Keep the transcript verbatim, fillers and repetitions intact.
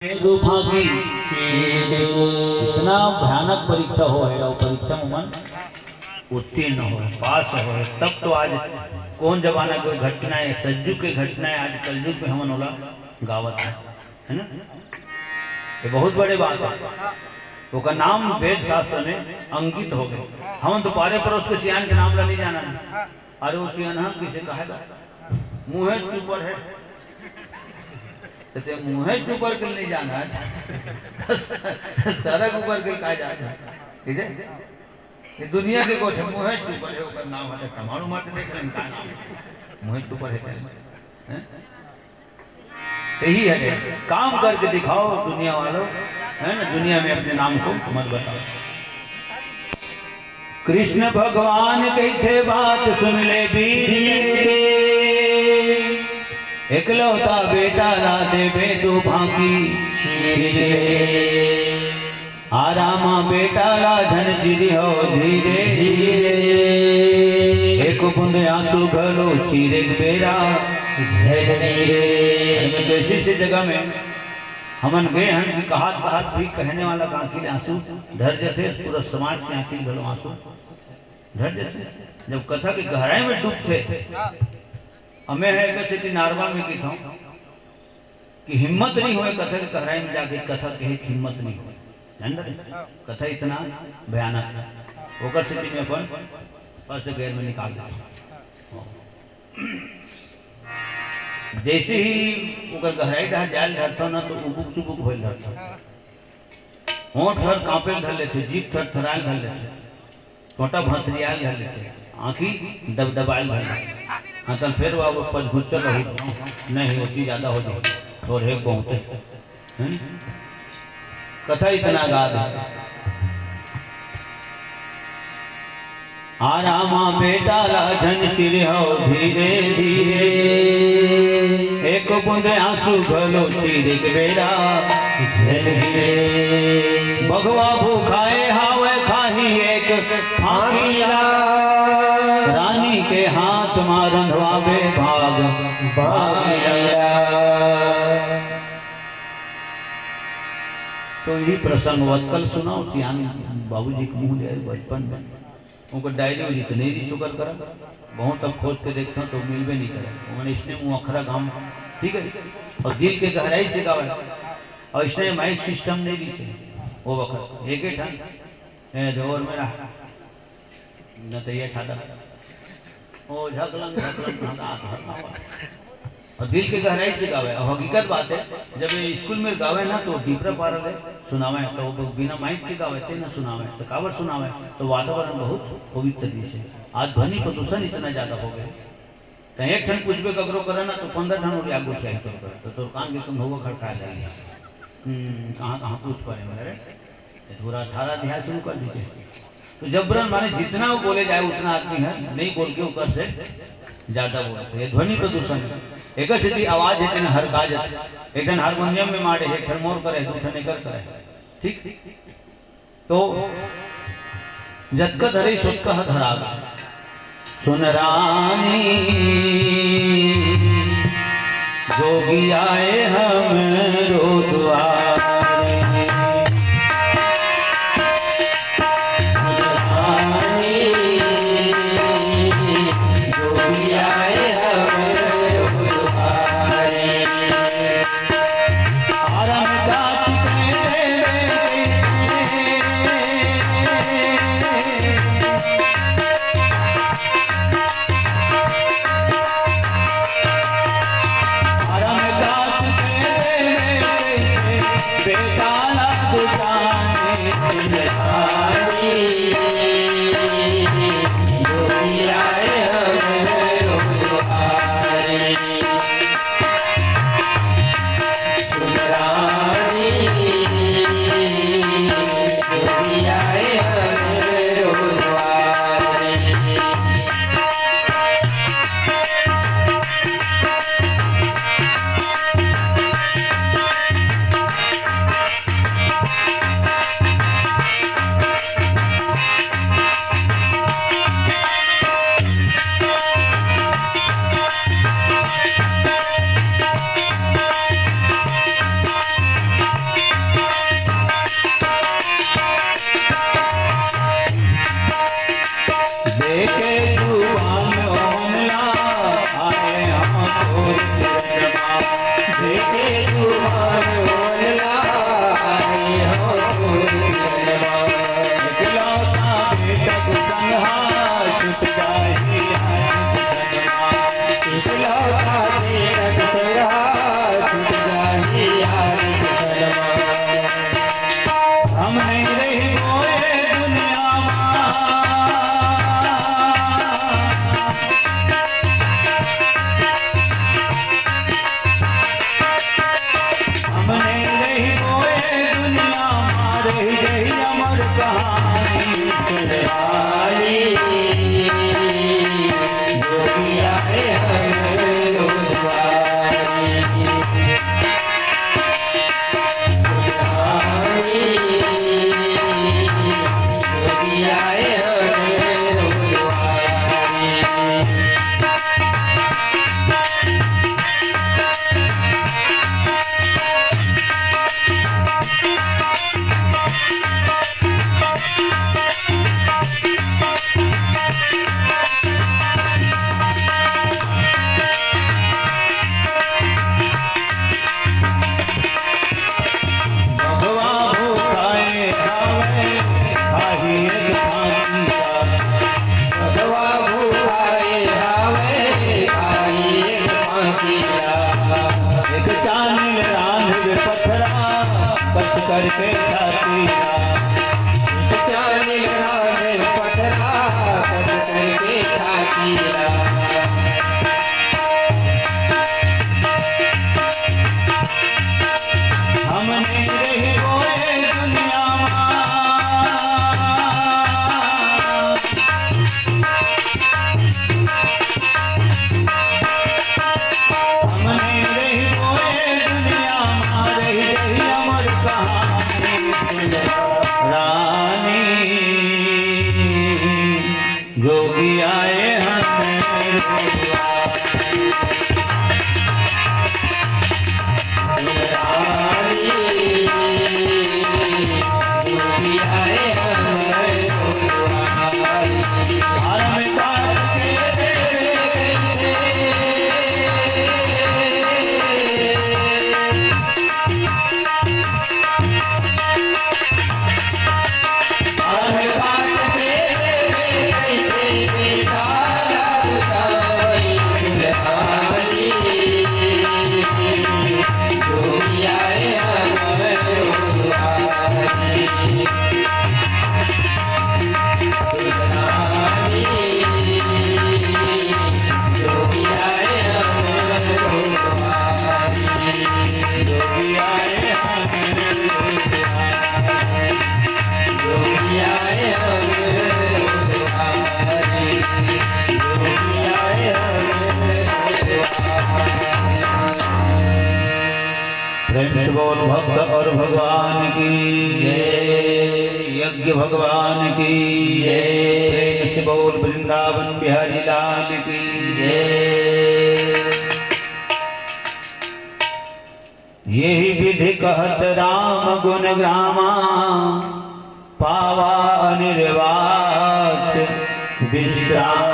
रूपा की इतना भयानक परीक्षा हो है, और परीक्षा में मन उत्तीर्ण हो, पास हो, तब तो आज कौन जमाना के घटना है, सज्जु के घटना है, आज कलयुग में हमन ओला गावत है, है ना? ये बहुत बड़े बात है। ओकर नाम वेद शास्त्र में अंकित हो गए। हमन तो पारे पड़ोस के सियान के नाम ला नहीं जाना है। अरे वो सियान हम किसे कहेगा? मुँहे चुपर है। तो ते मुँहे चुपर के नहीं जाना है। सरग ऊपर के का जाना है? ठीक है? ये दुनिया के गोठे मुँहे चुपर है, ओकर नाम है, तमारू मार के देख लेन का नाम है। मुँहे चुपर है तेरे। हैं? यही है, काम करके दिखाओ दुनिया वालों, है ना? दुनिया में अपने नाम को मत बताओ। कृष्ण भगवान कहिथे बात सुन ले वीर के, एकलौता बेटा ला देबे तू बाकी चीर के। आरामा बेटा ला झन चिरिहो धीरे धीरे, एक बूंद आंसू घलो चीरे के बेरा झेल रे। जैसे से जगह में हमन गए हन कि कहत कहत भी कहने वाला के आंखी ले आंसू धर जथे, पूरा समाज के आंखी घलो आंसू धर जथे। जब कथा के गहराई में डूबथे, अमे है एक सेती नारवा में कहिथौं कि हिम्मत नहीं होए कथा के गहराई में जाके कथा कहे के हिम्मत नहीं होए, जान रहे? कथा इतना भयानक है, ओकर सेती मैं अपन फर्स्ट गेयर में निकाल देता हूँ। जैसे ही ओकर गहराई डहर जायल धरथौं ना, तो उबुक चुबुक होयल धरथौं। होंठ हर कांपे धर लेथे, जीभ थरथरायल धर लेथे, टोंटा भंसरियायल धर लेथे, आंखी डबडबायल धर लेथे। हाँ, तब फिर वो पचघुच्चल रहू, नहीं होती, ज्यादा हो जाए, थोड़े बहुत है। हम्म? कथा इतना गा दे। आरामा बेटा ला झन चिरहो धीरे धीरे, एक बूंद आंसू घलो चीरे के बेरा झेल रे। बघवा भूखाए हावय खाही एक फांकी ला, रानी के हाथ मा रंधवाबे भाग भागिया। तो यही प्रसंग वत कल सुनाओ, सियान बाबूजी के मुंह ले आए बचपन में। उनका डायरी उरी तो नहीं रही शुक्र करा, बहुत अब खोज के देखता तो मिलबे नहीं करे। उन्होंने इसने मुँह अखरा गाँव, ठीक है, और दिल के गहराई से गावे। और इसने माइक सिस्टम नहीं रही थे वो वक्त, एक ही ठन, ए, जोर में रहा, नतैया छाता। ओ झकलम, झकलम, झकलम, झकलम। और दिल के गहराई से गावे। और हकीकत बात है, जब ये स्कूल में गावे ना, तो डीपरा पारा ले सुनावे, तो वो बिना माइक के गावे, ते ना सुनावे, तो काबर सुनावे? तो वातावरण बहुत पवित्र दिस है। आज ध्वनि प्रदूषण इतना ज्यादा हो गया, तो एक ठन पूछबे ककरो करे ना, तो पंद्रह ठन और आगू चाहिए तो करे, तो तोर कान के तुम होगा खड़खड़ा जाएंगे। हम्म, कहाँ, कहाँ पूछ पड़े मेरे? ये थोड़ा अठारह अध्याय शुरू कर दीजिए। तो जबरन माने जितना वो बोले जाए उतना आदमी है, नहीं बोल के ऊपर से ज्यादा बोलते हैं। ध्वनि प्रदूषण, एक सीधी आवाज है, तेन हर काज है। एक ठन हारमोनियम में मारे है, एक ठन मोर करे, दू ठन एकर करे, ठीक? तो जतका धरे सोतका ह धरा गे। सुन रानी, जोगी आए हमरो दुआरे। सुन रानी, जोगी आए हमरो दुआरे। आराम दास के भगवा भूखाए हावय, खाही एक फांकी ला। भगवा भूखाए हावय, खाही एक फांकी ला। एक चानी रांधबे पथरा, कस करके छाती ला। एक चानी रांधबे पथरा, कस करके छाती ला। हमने रहिबो ए दुनिया मा। हमने रहिबो ए दुनिया मा, रहि जही अमर कहानी। रानी जोगी आए हमें प्रेम से बोल भक्त और भगवान की जय, यज्ञ भगवान की जय। प्रेम से बोल वृंदावन बिहारी लाल की जय। यही विधि कहत राम गुण गामा, पावा अनिर्वाच विश्राम।